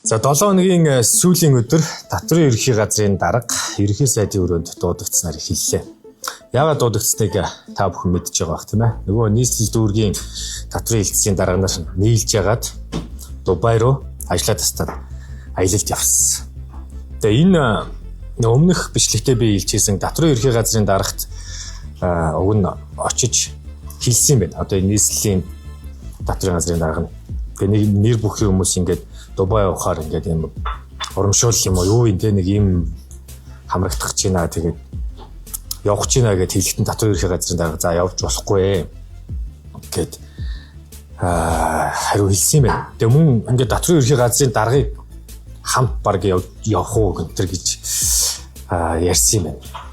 За 7 хоногийн сүүлийн өдөр татврын ерөнхий газрын дарга ерөнхий сайдын өрөөнд дуудагдсанаар эхэллээ. Яагаад дуудагдсныг та бүхэн мэдж байгаа бах, тийм ээ. Нөгөө нийслэл дүүргийн татврын хэлтсийн дарга нар нийлж ягаад Дубай руу ажлаа тастаад аялалд явсан. Тэгээ энэ өмнөх бичлэгтээ би хэлжсэн татврын ерөнхий газрын дарагт уг нь очиж хэлсэн юм байна. Одоо энэ нийслэлийн татврын газрын дарга нь. Тэгээ нэг нэр бүхий хүмүүс ингээд Дубай явахаар ингээд юм урамшуул юм уу юу юм те нэг юм хамрагдах гэж байна. Тэгээд явах гэж байна гэд хэлэхдээ татвар ерхий газрын дарга за явж болохгүй гэд хариу хэлсэн юм байна. Тэгээ мөн ингээд татвар ерхий газрын даргыг хамт баг явах уу гэнтэр гэж ярьсан юм байна.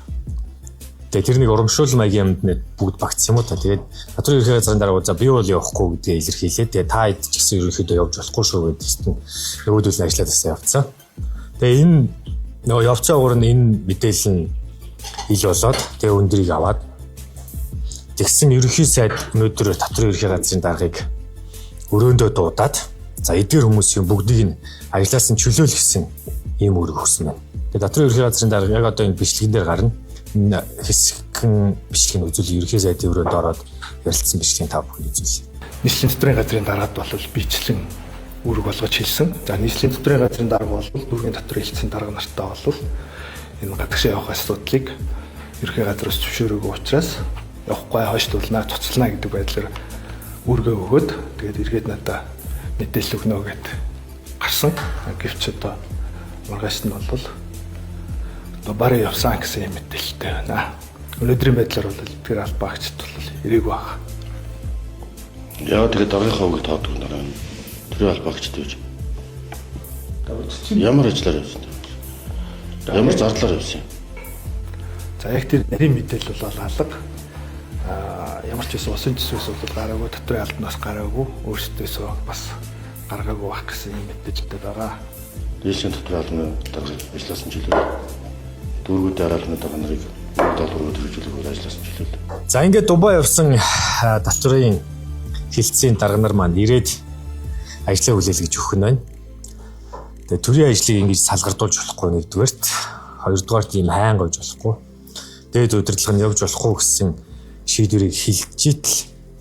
Тэгээ тэр нэг урамшуул маягийн юмд нэг бүгд багтсан юм уу та. Тэгээд татвар ерхий газрын дарга за би бол явахгүй гэдгээ илэрхийлээ. Тэгээ та хэд ч гэсэн ерөнхийдөө явж болохгүй шүү гэдэгт нөгөөдөл нь ажиллаад байсан явцсан. Тэгээ энэ нөгөө явцсан угаар нь энэ мэдээлэл нь ил болоод тэгээ өндрийг аваад тэгсэн ерөнхий сайд өнөөдөр татвар ерхий газрын даргыг өрөөндөө дуудаад за эдгээр хүмүүсийн бүгдийг нь ажлаас нь чөлөөл гэсэн ийм үүрэг өгсөн байна. Тэгээ татвар ерхий газрын дарга яг одоо энэ бичлэгэн дээр гарна. Энэ хэсэгхэн бичлэг нь үзүүл ерөнхий сайдын өрөөнд ороод ярилцсан бичлэгийг та бүхэн үзүүлье. Нийслэлийн төтрийн газрын дараад бол бичлэн үүрэг болгож хэлсэн. За нийслэлийн төтрийн газрын дарга бол дүүргийн дотор хэлсэн дарга нартай бол энэ гадагшаа явах асуудлыг ерөнхий газраас зөвшөөрөөгүй учраас явахгүй хойшлуулнаа, цуцлана гэдэг байдлаар үүргээ өгөөд тэгээд эргээд надаа мэдээлэл өгнө гэд гарсан. Гэвч одоо маргааш нь бол одоо барыг явсан гэсэн юм мэдээлэлтэй байна. Өнөөдрийн байдлаар бол эдгээр албаагчд бол ирээгүй байна. Яа тэгээд даргийнхаа үгийг тоодог нараа энэ төрийн албаагчд байж. Ямар ажиллаар явсан бэ? Ямар зардлаар явсан юм? За яг тэр нарийн мэдээлэл бол алга. Ямар ч байсан усын төсвөөс бол гараагүй, дотрын албанаас гараагүй, өөрсдөөсөө бас гаргаагүй байх гэсэн юм мэдээлэлтэй байгаа. Нийслэлийн төтрийн албаны даргыг ажиллаас нь чөлөөл. Дүүргүүдийн албаны дарга нарыг даалгаврууд хэрэгжүүлэх ажиллаас нь чөлөөл. За ингээд Дубай явсан татврын хэлтсийн дарга нар маань ирээд ажлаа хүлээл гэж өгөх нь байна. Тэгээ төрийн ажлыг ингэж салгардуулж болохгүй нэгдүгээрт, хоёрдугаарт ийм сайн гойж болохгүй. Дээд удирдлага нь явж болохгүй гэсэн шийдвэрийг хэлж итл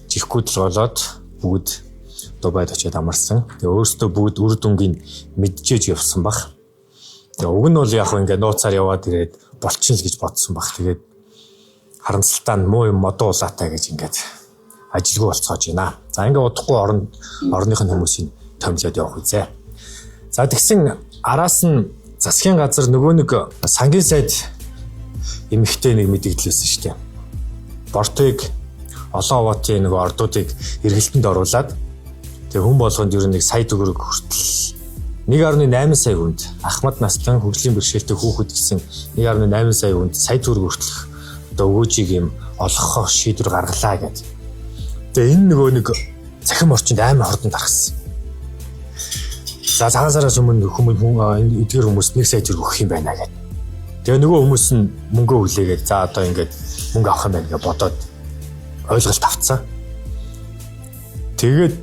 чихгүйдл болоод бүгд Дубайд очиад амарсан. Тэгээ өөрсдөө бүгд үр дүнгийг мэджээж явсан бах. Тэгээ уг нь бол яг хөө ингээд нууцаар яваад ирээд болчихно л гэж бодсон бах. Тэгээд харамсалтай нь муу юм модон улаатай гэж ингээд ажилгүй болцоож байна. За ингээд удахгүй орон орных нь хүмүүсийг томилоод явах үзээ. За тэгсэн араас нь засгийн газар нөгөө нэг сангийн сайд эмэгтэй нэг мэдэгдэл байсан шүү дээ. Бортыг олон овоотын нөгөө ордуудыг эргэлтэнд оруулаад тэгээ хүн болгонд ер нь нэг сая төгрөг хүртэл 1.8 сая хүнд ахмад настан хөгжлийн бэрхшээлтэй хүүхэд гэсэн 1.8 сая хүнд сая төгрөг хүртэлх одоо өгөөжийг юм олгохоо шийдвэр гаргалаа гэдэг. Тэгээ энэ нөгөө нэг цахим орчинд амар хурдан тархсан. За цагаан сараас өмнө хүмүүс хүн эдгээр хүмүүс 1 сая төгрөг өгөх юм байна гэдэг. Тэгээ нөгөө хүмүүс нь мөнгө хүлээгээд за одоо ингээд мөнгө авах юм байна гэж бодоод ойлголт авцсан. Тэгээд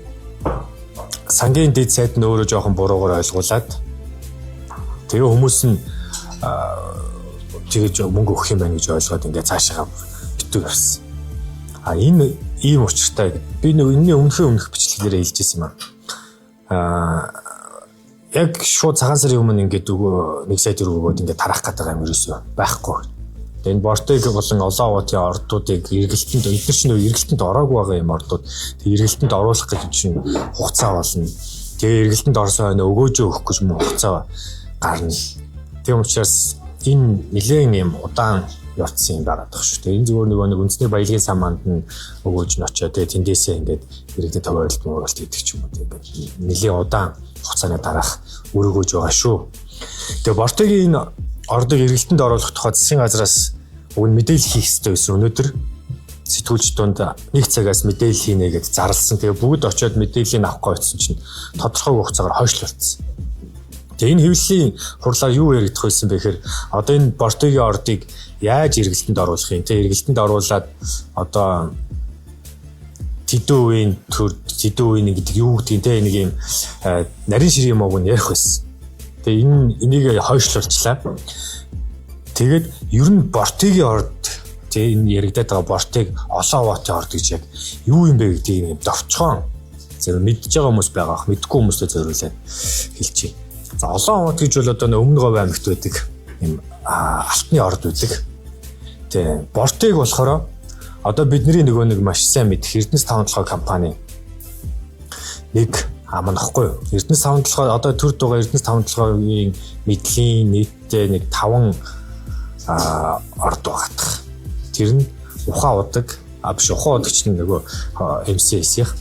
сангийн дэд сайд нь өөрөө жоохон буруугаар ойлгуулад тэгээ хүмүүс нь тэгэж мөнгө өгөх юм байна гэж ойлгоод ингээд цаашаа битүү явсан. А энэ ийм учиртай би нэг энэний өмнөх бичлэгээр хэлжсэн юм аа. Яг шууд цагаан сарын өмнө ингээд өгөө 1 сая төгрөг өгөөд ингээд тарах гэдэг юм ерөөсөө байхгүй. Тэгээ энэ бортыг болон олон овоотын ордуудыг эргэлтэнд эдгээр чинь нөгөө эргэлтэнд ороогүй байгаа юм ордууд. Тэгээ эргэлтэнд оруулах гэж чинь хугацаа болно. Тэгээ эргэлтэнд орсон хойно өгөөжөө өгөх гэж мөн хугацаа гарна. Тийм учраас энэ нэлээд юм удаан явцсан юм байгаа дах шүү. Тэгээ энэ зүгээр нөгөө нэг үндэсний баялагын сан манд нь өгөөж нь очоо. Тэгээ тэндээсээ ингээд иргэдэд товойлт мөрөлт хийдэг ч юм уу. Тэгээд нэлээд удаан хугацааны дараах үр өгөөж байгаа шүү. Тэгээ Бортогийн энэ ордыг эргэлтэнд оруулах тухай засгийн газраас уг нь мэдээлэл хийх ёстой байсан. Өнөөдөр сэтгүүлч дунд нэг цагаас мэдээлэл хийнэ гэд зарласан. Тэгээ бүгд очиод мэдээллийг авах гэж очисон чинь тодорхой хугацаагаар хойшлуулсан. Тэгээ энэ хэвлэлийн хурлаар юу яригдах байсан бэ гэхээр одоо энэ Бортогийн ордыг яаж эргэлтэнд оруулах юм те эргэлтэнд оруулаад одоо тэдэн үеийн төр тэдэн үеийн гэдэг юу гэдгийг те нэг юм нарийн ширийн мог нь ярих байсан. Тэгээ энийг хойшлуулчлаа. Тэгээд ер нь Бортигийн орд, тэгээ энэ яригадаад байгаа Бортыг олон овоотын орд гэж яг юу юм бэ гэдгийг юм товчхон зэрэг мэдж байгаа хүмүүс байгаа ах, мэдгүй хүмүүстэй зориулаад хэлчихье. За, олон овоот гэж бол одоо өмнө говь аймагт байдаг юм алтны орд байдаг. Тэгээ Бортыг болохоор одоо бидний нөгөө нэг маш сайн мэдэх Эрдэнэс таван толгой компани нэг ам нөхгүй юу? Эрдэнэс таван толгой, одоо төр дугаа Эрдэнэс таван толгойн мэдлийн нийтдээ нэг 5 орд байгаадах. Тэр нь ухаан удаг, а биш, ухаан удаг чинь нөгөө MCS-ийнх,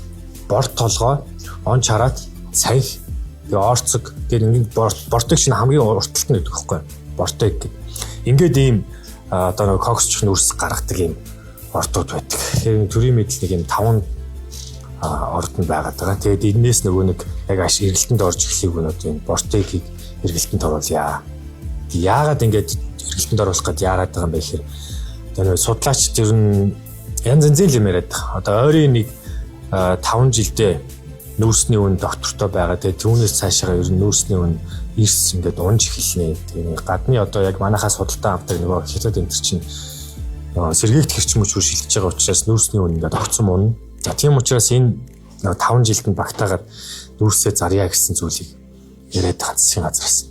борт толгой, он чараад, цанх, тэгээ орцог тэр ингээд бортыг чинь хамгийн урталт нь гэдэг байхгүй юу? Бортыг гэдэг. Ингээд ийм одоо нөгөө коксч нүрс гаргадаг ийм ордууд байдаг. Тэгэхээр төрийн мэдл нэг юм 5 орд нь байгаад байгаа. Тэгээд энээс нөгөө нэг яг аш эргэлтэнд орж эхлэх өнөд энэ бортыг эргэлтэнд оруулъя. Яагаад ингэж эргэлтэнд оруулах гээд яарад байгаа юм бэ гэхээр одоо нөгөө судлаач тэр нь янз янзын юм яриад байгаа. Одоо ойрын нэг 5 жилдээ нүүрсний үн доктортой байгаа. Тэгээд түүнээс цаашаа ер нь нүүрсний үн эрс ингээд унж эхэлнэ. Тэгээд гадны одоо яг манайхаас худалдаа авдаг нөгөө хятад энэ чинь сэргээгдэх эрчим хүч рүү шилжиж байгаа учраас нүүрсний үн ингээд огцом унна. За, тийм учраас энэ 5 жилд нь багтаагаад нүүрсээ зарья гэсэн зүйлийг яриад байгаа засгийн газраас.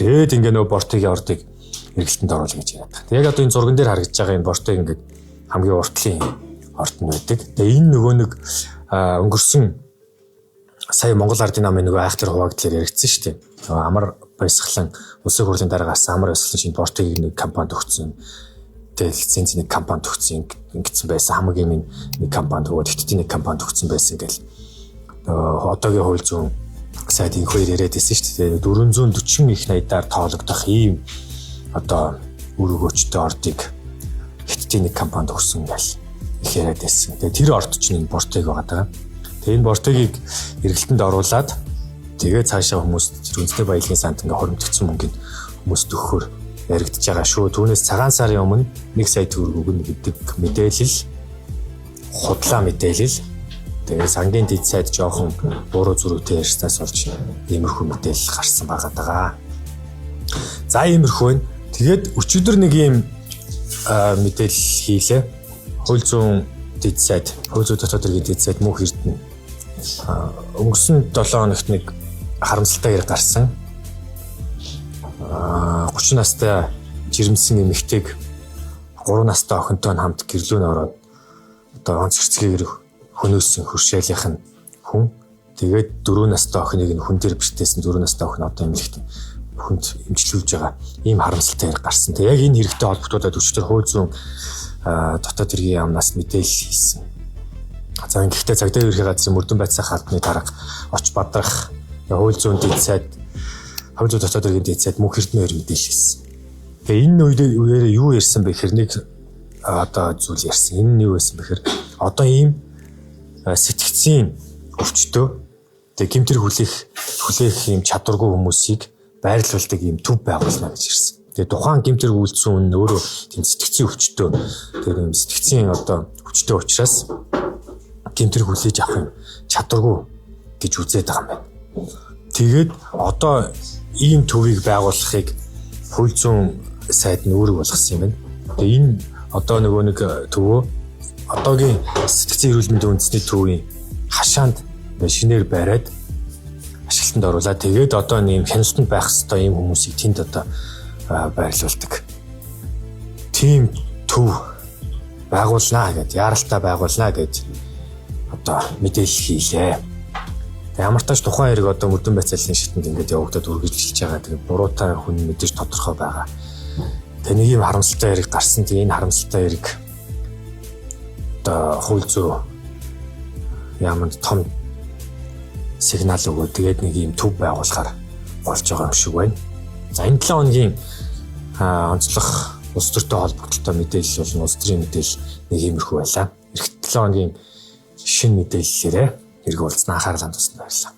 Тэгээд ингээ нөгөө Бортигийн ордыг эргэлтэнд оруулах гэж яриад байгаа. Яг одоо энэ зурган дээр харагдаж байгаа энэ Бортиг ингээд хамгийн уртлын орд нь байдаг. Тэгээ энэ нөгөө нэг өнгөрсөн сая Монгол Ардын намын нөгөө айхтар хуваагдлаар яригдсан шүү дээ. Нөгөө амар баясгалан улсын хурлын дараа гарсан амар баясгалан шинэ Бортигийг нэг компанид өгсөн. Тэгээ лиценз нэг компанид өгсөн ингэсэн байсан. Хамгийн нэг компанид өгөөд хятадын нэг компанид өгсөн байсан гэл. Нөгөө одоогийн хууль зүйн сайд энэ хоёр яриад байсан шүү дээ. 440 их найдаар тоологдох ийм одоо үр өгөөчтэй ордыг хятадын нэг компанид өгсөн гэл их яриад байсан. Тэгээ тэр орд чинь энэ Бортиг байгаа даа. Тэгээ энэ Бортигийг эргэлтэнд оруулаад тэгээ цаашаа хүмүүс үндэсний баялагын санд ингээ хоримтгцсан мөнгөний хүмүүст өгөхөөр яригдж байгаа шүү. Түүнээс цагаан сарын өмнө 1 сая төгрөг өгнө гэдэг мэдээлэл худлаа мэдээлэл. Тэгээ сангийн дэд сайд жоохон буруу зөрүүтэй ярьснаас болж иймэрхүү мэдээлэл гарсан байгаа даа. За, иймэрхүү байна. Тэгээд өчигдөр нэг ийм мэдээлэл хийлээ. Хууль зүйн дэд сайд, хууль зүйн дотоод хэргийн дэд сайд Мөнх Эрдэнэ өнгөрсөн 7 хоногт нэг харамсалтай хэрэг гарсан. 30 настай жирэмсэн эмэгтэйг 3 настай охинтой нь хамт гэрлүүн ороод одоо онц хэрцгээр хөнөөсөн хөршээлийнх нь хүн. Тэгээд 4 настай охиныг нь хүн дээр бэртээсэн, 4 настай охин одоо эмнэлэгт хүнд эмчлүүлж байгаа ийм харамсалтай хэрэг гарсан. Тэгээд яг энэ хэрэгтэй холбогдуулаад өчигдөр хууль зүйн дотоод хэргийн яамнаас мэдээлэл хийсэн. За, гэхдээ цагдаа ерхий газрын мөрдөн байцаах албаны дарга Оч Бадрах, хууль зүйн дэд сайд, хууль зүйн дотоод хэргийн дэд сайд Мөнх Эрдэнэ хоёр мэдээлэл хийсэн. Тэгээ энэ үеэрээ юу ярьсан бэ гэхээр нэг одоо зүйл ярьсан. Энэ нь юу байсан бэ гэхээр одоо ийм сэтгцийн өвчтөө тэгээ гэмтэр хүлээх ийм чадваргүй хүмүүсийг байрлуулдаг ийм төв байгуулна гэж ирсэн. Тэгээ тухайн гэмтэр үйлдсэн хүн өөрөө тийм сэтгцийн өвчтөө, тэр ийм сэтгцийн одоо өвчтөө учраас гэмтэр хүлээж авах юм чадваргүй гэж үзээд байгаа юм байна. Тэгээд одоо ийм төвийг байгуулахыг хууль зүйн сайд нь үүрэг болгосон юм байна. Тэгээ энэ одоо нөгөө нэг төвөө одоогийн сэтгцийн эрүүл мэндийн үндэсний төвийн хашаанд шинээр бариад ашиглалтанд оруулаад тэгээд одоо нэм хяналтанд байх ёстой ийм хүмүүсийг тэнд одоо байрлуулдаг. Тийм төв байгуулнаа гэд, яаралтай байгуулнаа гэж одоо мэдээлэл хийлээ. Тэг ямар тач тухайн хэрэг одоо мөрдөн байцааллын шатанд ингээд явагдаад үргэлжилж байгаа. Тэгээ буруутай хүн мэдээж тодорхой байгаа. Тэг нэг юм харамсалтай хэрэг гарсан. Тэгээ энэ харамсалтай хэрэг одоо хууль зүйн яаманд том сигнал өгөө. Тэгээд нэг юм төв байгуулахаар болж байгаа юм шиг байна. За, энэ 7 хоногийн онцлог улс төртэй холбогдлолтой мэдээлэл болон улс төрийн мэдээлэл нэг иймэрхүү байлаа. Ирэх 7 хоногийн шинэ мэдээллээрээ хэрэг уулзсан, анхаарал хандуулсанд баярлалаа.